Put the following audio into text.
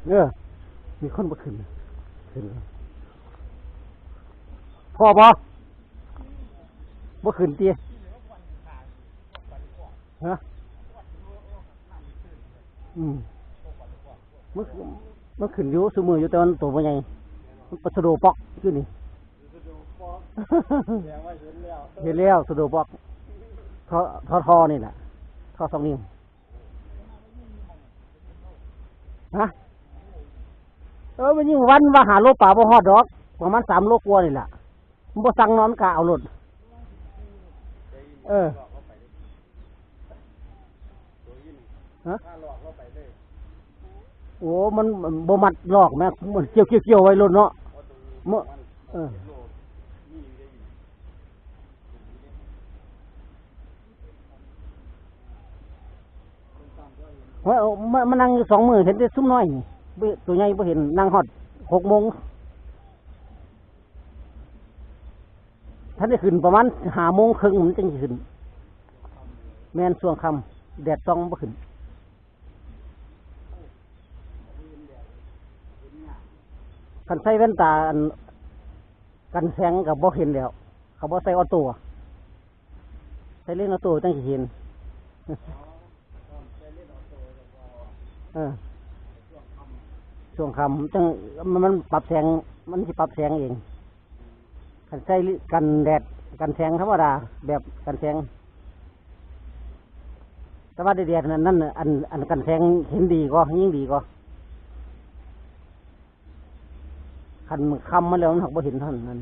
ເອີ ມີຄົນບໍ່ຂຶ້ນ ຂຶ້ນ ພໍບໍ່? ບໍ່ຂຶ້ນຕິ? ຮະ? ອືມ ມັນ ມັນຂຶ້ນຢູ່ຊຸມື້ຢູ່ ແຕ່ວ່າໂຕບໍ່ໃຫຍ່ ມັນປະສະໂດປອກຢູ່ນີ້ ເຫັນແລ້ວສະໂດປອກ ທໍ່ ທໍ່ ທໍ່ນີ້ແຫຼະ ທໍ່ສອງນິ້ວ. ຮະ? ເອີ ມັນຍິງວັນວ່າຫ້າໂລປາບໍ່ຮອດດອກ ປະມານສາມໂລກວ່ານີ້ແຫຼະ ມັນບໍ່ສັ່ງເນາະ ມັນກະເອົາໂລດ ເອີ. ຮະ? ໂອ້ ມັນ ມັນບໍ່ມັດລອກແມະ ມັນກ່ຽວໆໆໄວ້ໂລດເນາະ ເອີ. ໂອ້ຍ ມາ ມານັ່ງຢູ່ສອງມື້ ເຫັນແຕ່ຊຸມນ້ອຍນີ້ ບໍ່ ໂຕໃຫຍ່ບໍ່ເຫັນ ນັ່ງຮອດຫົກໂມງ ທັນໄດ້ຂຶ້ນ ປະມານຫ້າໂມງເຄິ່ງມັນຈຶ່ງຊິຂຶ້ນ ແມ່ນຊ່ວງຄ່ຳ ແດດສ່ອງບໍ່ຂຶ້ນ ຄັນໃສ່ແວ່ນຕາ ອັນ ກັນແສງກໍບໍ່ເຫັນແລ້ວ ເຂົາບໍ່ໃສ່ອອໂຕ້ ໃສ່ເລນອອໂຕ້ຈັ່ງຊິເຫັນ ເອີ ຊ່ວງຄ່ຳຈັ່ງ ມັນ ມັນປັບແສງ ມັນຊິປັບແສງເອງ ຄັນໃສ່ກັນແດດ ກັນແສງທຳມະດາ ແບບກັນແສງ ແຕ່ວ່າແດດໆນັ້ນ ອັນ ອັນກັນແສງເຫັນດີກວ່າ ຍິ່ງດີກວ່າ ຄັນຄ່ຳມາແລ້ວມັນຫາກບໍ່ເຫັນເທົ່ານັ້ນ.